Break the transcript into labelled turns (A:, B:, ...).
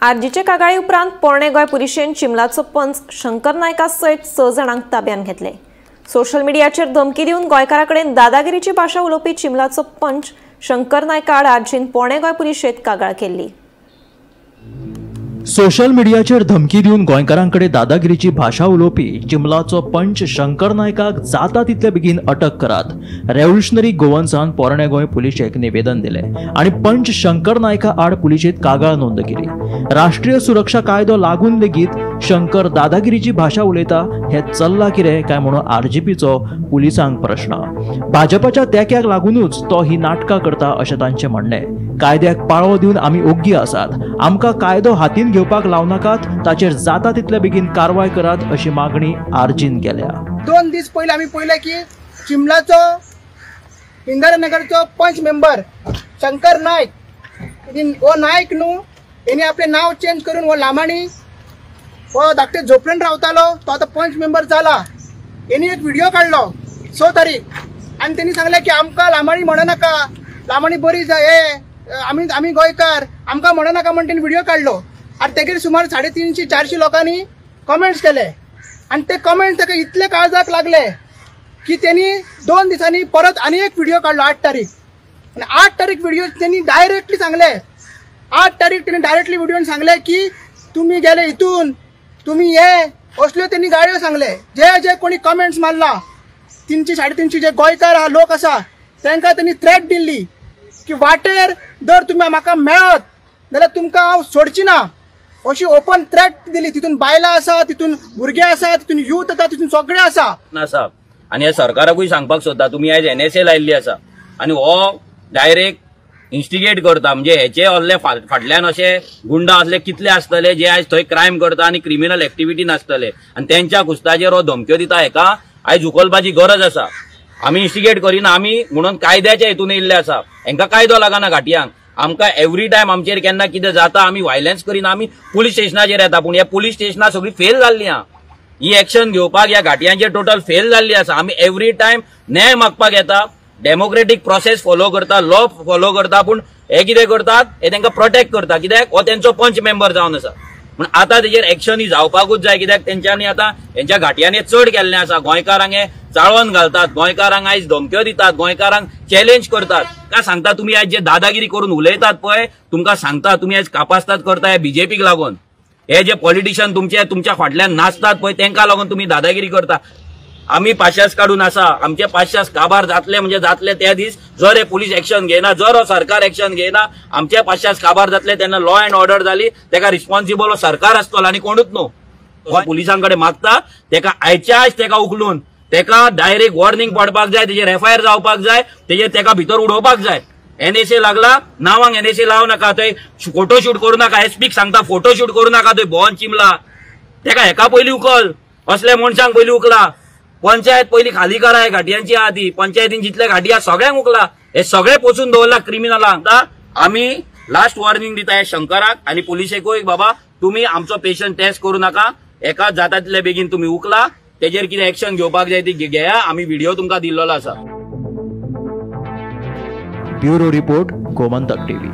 A: आरजीचे कागाळी उपरांत पोरणे गोंय पुलिशेन चिमलाचो पंच शंकर नायका सयत 6 जाणांक ताब्यात घेतले। सोशल मिडियाचेर धमकी दिवन गोंयकारां कडेन दादागिरीची भाशा उलोवपी चिमलाचो पंच शंकर नायका आड आरजीन पोरणे गोंय पुलिशेंत कागाळ केल्ली।
B: सोशल मिडियाचेर धमकी दिवन गोंयकारांकडे दादागिरीची भाशा उलोवपी चिमलाचो पंच शंकर नायकाक जाता तितले बेगीन अटक करात। रेव्होल्युशनरी गोवन्सान पोरणे गोंय पुलिशेक निवेदन दिले आनी पंच शंकर नायका आड पुलिशेंत कागाळ नोंद केली। राष्ट्रीय सुरक्षा कायदो लागून लेगीत शंकर दादागिरीची भाशा उलयता हे चल्ला कितें काय म्हणून आरजीपीचो पुलिसांक प्रश्न। भाजपाच्या तेक्याक लागूनच तो ही नाटकां करता अशें तांचें म्हणणें। कायद्याक पाळो दिवन आमी ओग्गी आसात, आमकां कायदो हातीन घेवपाक लावनाकात, ताचेर जाता तितले बेगीन कारवाय करात अशी मागणी आरजीन केल्या।
C: 2 दीस पयलीं आमी पळयलें की चिमलाचो इंदिरानगरचो पंच मेंबर शंकर नायक हो नायक न्हू, हेणी आपलें नांव चेंज करून हो लामाणी हो धाकटे झोपडेन रावतालो तो आतां पंच मेंबर जाला। हेणी एक व्हिडिओ काडलो 6 तारीख आनी तेणी सांगलें की आमकां लामाणी म्हणनाका, लामाणी बरी हे आमी आमी गोंयकार, आमकां म्हणनाका म्हण तेणी व्हिडिओ काडलो आनी तेगेर सुमार 350-400 लोकांनी कमेंट्स केले आनी ते कमेंट्स ताका इतले काळजाक लागले की तेणी 2 दिसांनी परत आनी एक व्हिडिओ काडलो 8 तारीख आनी 8 तारीख व्हिडिओ तेणी डायरेक्टली सांगले, 8 तारीख तेणी डायरेक्टली व्हिडिओन सांगले की तुमी गेले हितून, तुमी हे असल्यो तेणी गाळयो सांगले। जे जे कोणी कमेंट्स मारला 300-350 जे गोंयकार लोक आसा तांकां तेणी थ्रेट दिल्ली की वाटेर जर तुमी म्हाका मेळत जाल्यार तुमकां हांव सोडची ना, अशी ओपन थ्रेट दिली। तितून बायलां आसा, तितून भुरगे आसा, तितून यूथ आसा, तितून सगळे आसा
D: आसा। आनी ह्या सरकाराकूय सांगपाक सोदता, तुमी आयज एनएसए लायिल्ली आसा आनी हो डायरेक्ट इन्स्टिगेट करता, म्हणजे हेचे असले फाटल्यान अशे गुंडा असले कितले आसतले जे आयज थंय क्रायम करता आनी क्रिमिनल एक्टिविटी नासतले आनी तेंच्या कुस्ताचेर हो धमक्यो दिता। हेका आयज उखलपाची गरज आसा। आमी इन्स्टिगेट करिना, आमी म्हणून कायद्याच्या हेतून येयल्ले आसा। हेंकां कायदो लागना घाटयांक, आमकां एवरी टायम आमचेर केन्ना कितें जाता आमी व्हायलन्स करिना, आमी पुलीस स्टेशनाचेर येता। पूण ह्या पुलीस स्टेशनां सगळीं फेल जाल्लीं आहा, ही एक्शन घेवपाक ह्या घाटयांचेर टोटल फेल जाल्ली आसा। आमी एवरी टायम न्याय मागपाक येता, डेमोक्रेटीक प्रोसेस फॉलो करता, लॉ फॉलो करता, पूण हे कितें करतात, हे तांकां प्रोटेक्ट करता कित्याक हो तेंचो पंच मेंबर जावन आसा। पूण आतां तेजेर एक्शन ही जावपाकूच जाय कित्याक तेंच्यांनी आतां हेंच्या घाटयांनी चड केल्लें आसा। गोंयकारांक हे चाळोवन घालतात, गोंयकारांक आयज धमक्यो दितात, गोंयकारांक चॅलेंज करतात। काय सांगता तुमी आयज जे दादागिरी करून उलयतात पळय, तुमकां सांगता तुमी आयज कापास्तात करता हे बीजेपीक लागून, हे जे पॉलिटिशियन तुमचे तुमच्या फाटल्यान नाचतात पळय तेंकां लागून तुमी दादागिरी करता। आमी पाशास काडून आसा, आमचे पाशास काबार जातले म्हणजे जातले त्या दीस जर हे पुलीस एक्शन घेयना, जर हो सरकार एक्शन घेयना, आमचे पाशास काबार जातले तेन्ना लॉ अँड ऑर्डर जाली तेका रिस्पॉन्सिबल हो सरकार आसतलो आनी कोणूच न्हू। पुलिसां कडेन मागता तेका आयच्या आयज तेका उखलून तेका डायरेक्ट वॉर्निंग पडपाक जाय, तेजेर एफआयआर जावपाक जाय, तेजेर तेका भितर उडोवपाक जाय। एनएसए लागला नावांक एनएसए लाव नाका, थंय फोटोशूट करूं नाका, एसपीक सांगता फोटोशूट करूं नाका, थंय भोवन चिमला तेका हेका पयलीं उखल, असल्या मनशांक पयलीं उखला। पंचायत पयलीं खाली करा, हे घाटयांची आहा ती पंचायतीन जितले घाटी आहा सगळ्यांक उखला, हे सगळे पोचून दवरला क्रिमिनलांक। आमी लास्ट वॉर्निंग दिता हे शंकराक आनी पुलिसेकूय, बाबा तुमी आमचो पेशंट टेस्ट करूं नाका, एका जाता तितले बेगीन तुमी उखला, तेजेर कितें एक्शन घेवपाक जाय ती घेया। आमी व्हिडिओ तुमकां दिल्लो आसा।
B: Bureau report, Gomantak TV.